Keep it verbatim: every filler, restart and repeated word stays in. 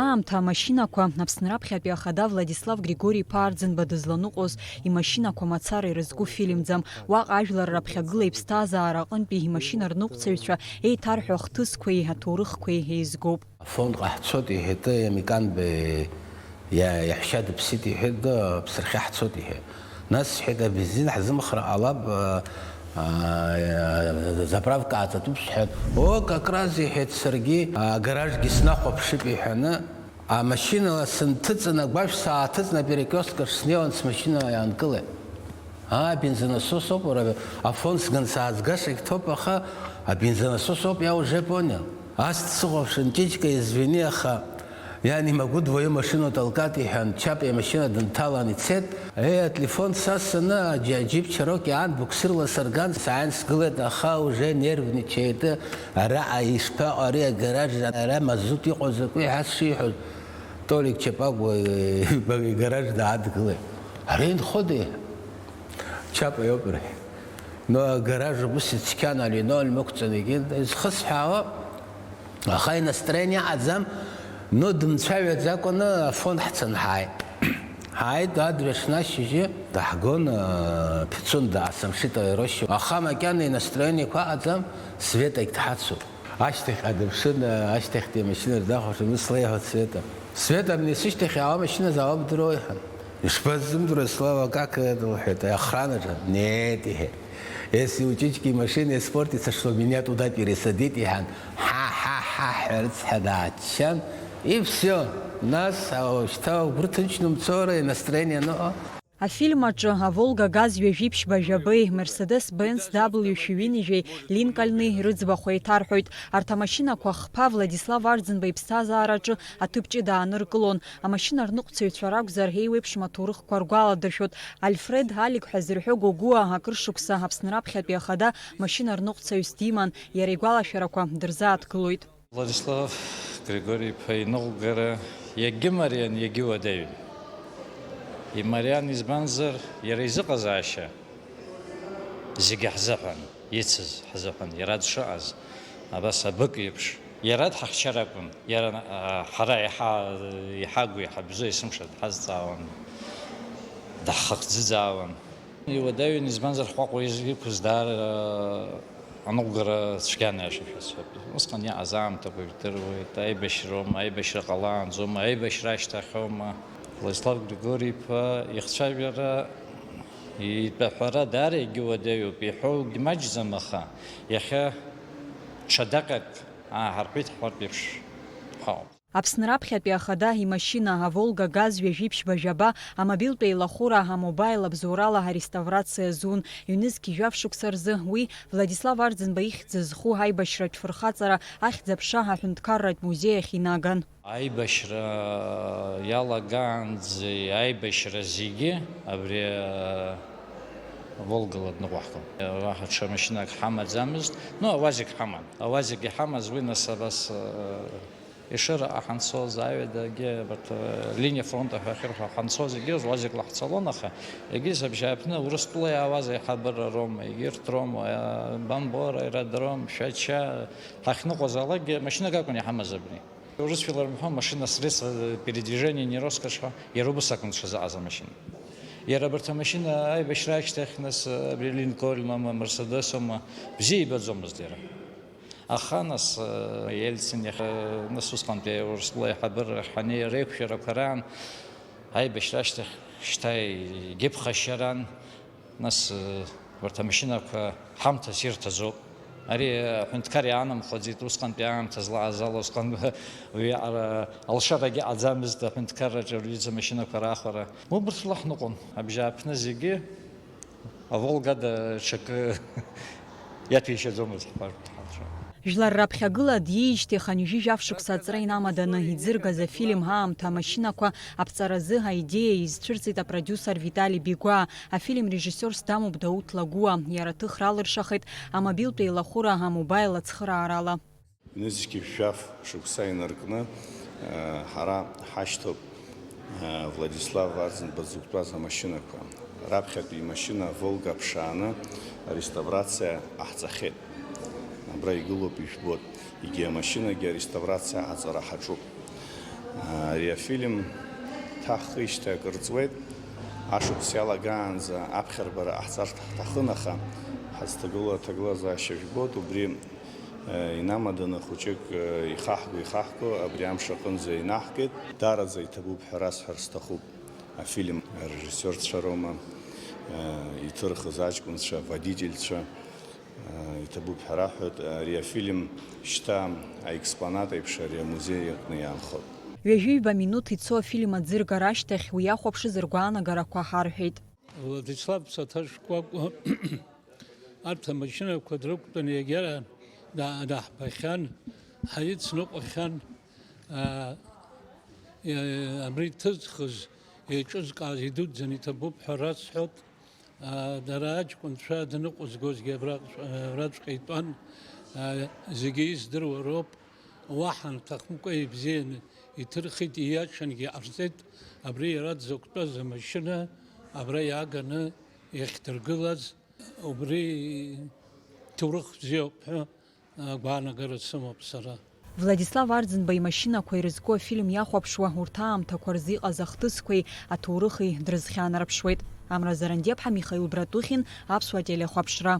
Аамҭа амашьынақәа, Аԥсны раԥхьатәи ахада Владислав Григори-иԥа Арӡынба дызланыҟәоз имашьынақәа мацара ирызку фильмӡам. Уаҟа ажәлар раԥхьагыла иԥсҭазаара аҟынтәи имашьына рныҟәцаҩцәа еиҭарҳәо ахҭысқәеи аҭоурыхқәеи еизгоуп. Афон ҟаҳцоит, иҳәеит, Амиканбе иа-, иаҳәшьа дыԥсит, иҳәеит, Аԥсырхьы ҳцоит, иҳәеит. Нас, сҳәеит, абензин ҳзымхра ҟалап, а, а, заправка ааҵатәуп, сҳәеит. О, как раз, иҳәеит, саргьы агаражгьы снахәаԥшып, иҳәаны, амашьынала сынҭыҵын, агәашә сааҭыҵны, аперекресткаҿ снеиуан, смашьына иаанкылеит. А, бензонасос ауп, уара, Афон сган сааӡгашагь ҭоуп, аха абензонасос ауп, я уже понял. Ас дсыхәаԥшын, Ҷыҷка, извини, аха я не могу твою машину толкать, иҳәан, Чапа имашьына дынҭалан ицеит. Еи, ателефон сасаны, аџь-, аџьип Чароки аан буксирла сырган, сааин сгылеит, аха уже нервничает, араҟа ишԥаҟоу ари агараж, ара мазут иҟоу закәи ҳәа сшиҳәоз, Толик Чапагәа, э, игараж даадгылеит. Ари инходеи? Чапа иоуп, рҳәеит. Но агараж убыс ицқьан, алинолеум ықәҵаны егьи изхысҳәаауа, аха инастроение аҟаӡам, но дымцәажәаӡакәаны Афон ҳцан ҳааит. Ҳааит, адырҩаҽны ашьыжьы даҳгон, э, Пицунда асамшит аероща. Аха макьана инастроениеқәа аҟаӡам, Светагь дҳацуп. Ашьҭахьҟа дыԥшын, ашьҭахьтәи амашьына рдахәаҽын, ус леиҳәеит Света. Света, абни сышьҭахь иаауа амашьына заауа бдыруоу, иҳәан. Ишбазымдыруа, Слава, как это, лҳәеит, охранаҿы. Нет, иҳәеит. Если у Чички машина испортится, что, меня туда пересадить, иҳәан. Ҳа-ҳа-ҳа ҳәа рыцҳа дааччан. И всё. Нас, а, шьҭа угәы рҭынчны умцои, настроение аныҟоу? Афильм аҿы Аволга газ ҩажәи ԥшьба жәабеи, Мерседес Бенц W шәи ҩынҩажәеи, Линкольни рыӡбахә еиҭарҳәоит. Арҭ амашьынақәа хԥа Владислав Арӡынба иԥсҭазаараҿы аҭыԥ ҷыда ааныркылон. Амашьына рныҟәцаҩцәа ракәзар, еиуеиԥшым аҭоурыхқәа ргәаладыршәоит. Альфред Алик ҳәа зырҳәо Гогуа акыр шықәса Аԥсны раԥхьатәи ахада машьына рныҟәцаҩыс диман, иара игәалашәарақәа дырзааҭгылоит. Владислав Григори-иԥа иныҟәгара иагьымариан, иагьыуадаҩын. Имариан, избанзар, иара изыҟазаашьа зегьы ҳзыҳәан, ицыз ҳзыҳәан, иара дшыҟаз, абас абык еиԥш. Иара дҳахьчар акәын, иара, а, ҳара иҳа-, иҳагу, иҳабзоу есымша дҳазҵаауан, даҳхыхӡыӡаауан. Иуадаҩын, избанзар, ҳҟәаҟәа из-, иқәыз даара аныҟәгара цәгьан, аиаша шәасҳәап. Усҟан иааз аамҭақәа жәдыруеит, аибашьроума, аибашьра ҟалаанӡоума, аибашьра ашьҭахьоума. Владислав Григори-иԥа ихцәажәара, итәаҳәара даара егьыуадаҩуп, иҳәоугь маҷӡам, аха иахьа ҽадаҟьак ааҳарҳәеит ҳҳәартә еиԥш ҳауп. Аԥсны раԥхьатәи ахада имашьына, Аволга газ ҩажәи ԥшьба жәаба, амобилтә еилахәыра, амобаил абзоурала ареставрациа зун, ҩнызқь жәаф шықәса рзы уи Владислав Арӡынба ихьӡ зху аибашьратә фырхаҵара ахьӡ-аԥша аҳәынҭқарратә музеи ахь инаган. Аибашьра иалагаанӡа аибашьра зегьы абри, а, Волгала дныҟәаҳгон. Уаҳа ҽа машьынак ҳамаӡамызт, ну, ауазик ҳаман. Ауазик иҳамаз уи нас абас, а, Ешыраҟа ҳанцоз, аҩадагьы, абарҭ, э, линиа фронта ҳәа ахьырҳәо ҳанцоз, егьи уазик лаҳцалон, аха егьи абжьааԥны Урыстәыла иаауаз аиҳабыра роума, егьырҭ роума, э, Бамбор аэродром, Шәача, ҳахьныҟәозаалакгьы машьынак акәын иҳамаз абни. Урысшәала рымҳәо, машина средство передвижения не роскошь ҳәа, иара убыс акәын дшазыҟаз амашьына. Иара абарҭ амашьына аибашьра ашьҭахь, нас, э, абри Линкольноума, Мерседесоума, бзиа ибаӡомызт иара. Аха нас, э, Ельцин иахьа, нас усҟантәи Урыстәыла аиҳабыра ҳанеи реиқәшәарақәа раан, аибашьра ашьҭахь шьҭа егьыԥхашьаран, нас, э, урҭ амашьынақәа ҳамҭас ирҭаӡоуп. Ари аҳәынҭқар иаанамхаӡеит, усҟантәи аамҭа злааз ала усҟан уи аҟара алшарагьы ҟаӡамызт аҳәынҭқарраҿы рҩыза амашьынақәа раахәара. Убырҭ рыла ҳныҟәон, абжьааԥны зегьы. Аволга ада ҽакы иаҭәеишьаӡомызт ҳҳәар, ҳалшон. Жәлар раԥхьагыла диижьҭеи хынҩажәи жәаф шықәса аҵра инамаданы иӡыргаз афильм Аамҭа амашьынақәа аԥҵаразы аидеиа изцәырҵит апродиусер Витали Бигәаа, афильм режиссиорс дамоуп Дауҭ Лагәуа, иара аҭыхра алыршахеит амобилтә еилахәыра амобаил ацхыраарала. Ҩнызқьи жәаф шықәса инаркны, э, ҳара ҳашьҭоуп, э, Владислав Арӡынба дзықәтәаз амашьынақәа. Раԥхьатәи имашьына Волга ԥшааны ареставрациа ҟаҳҵахьеит. Абра игылоуп, ижәбоит. Егьи амашьынагьы ареставрациа аҟаҵара ҳаҿуп. Ари афильм ҭаҳхижьҭеи акыр ҵуеит. Ашықәс иалагаанӡа аԥхьарбара ҟаҳҵар ҳҭахын, аха ҳазҭагылоу аҭагылазаашьа жәбоит, убри, э, инамаданы хәыҷык, э, ихаҳго, ихаҳго абри амш аҟынӡа инаҳгеит. Даараӡа иҭабуп ҳәа расҳәар сҭахуп. Афильм арежиссиорцәа роума, э, иҭырхыз аҷкәынцәа, водительцәа, э, иҭабуп ҳәа раҳҳәоит. Ари афильм шьҭа аекспонат еиԥш ари амузеи аҟны иаанхоит. Ҩажәи ҩба минуҭ ицо афильм аӡыргара ашьҭахь уи иахәаԥшыз ргәаанагарақәа ҳарҳәеит. Владислав Саҭашкәакәа арҭ амашьынақәа дрықәтәаны иагьара да-, даҳбахьан, ҳаицныҟәахьан. Аа, е-, абри иҭызхыз, еиҿызкааз идуӡӡаны иҭабуп ҳәа расҳәоит. Аа, дара аҷкәынцәа даныҟәызгозгьы абраҟ-, абраҵәҟьа итәан. Аа, зегьы издыруа роуп. Уаҳа нҭахымкәа ибзианы иҭырхит, ииашангьы иҟарҵеит. Абри иара дзықәтәаз амашьына абра иааганы иахьдыргылаз, убри ҭоурых бзиоуп ҳәа агәаанагара сымоуп сара. Владислав Арӡынба имашьынақәа ирызку афильм иахәаԥшуа, урҭ аамҭақәа рзы иҟаз ахҭысқәеи аҭоурыхи дрызхьаанарԥшуеит. Амра Зарандиаԥҳа, Михаил Братухин, Аԥсуа телехәаԥшра.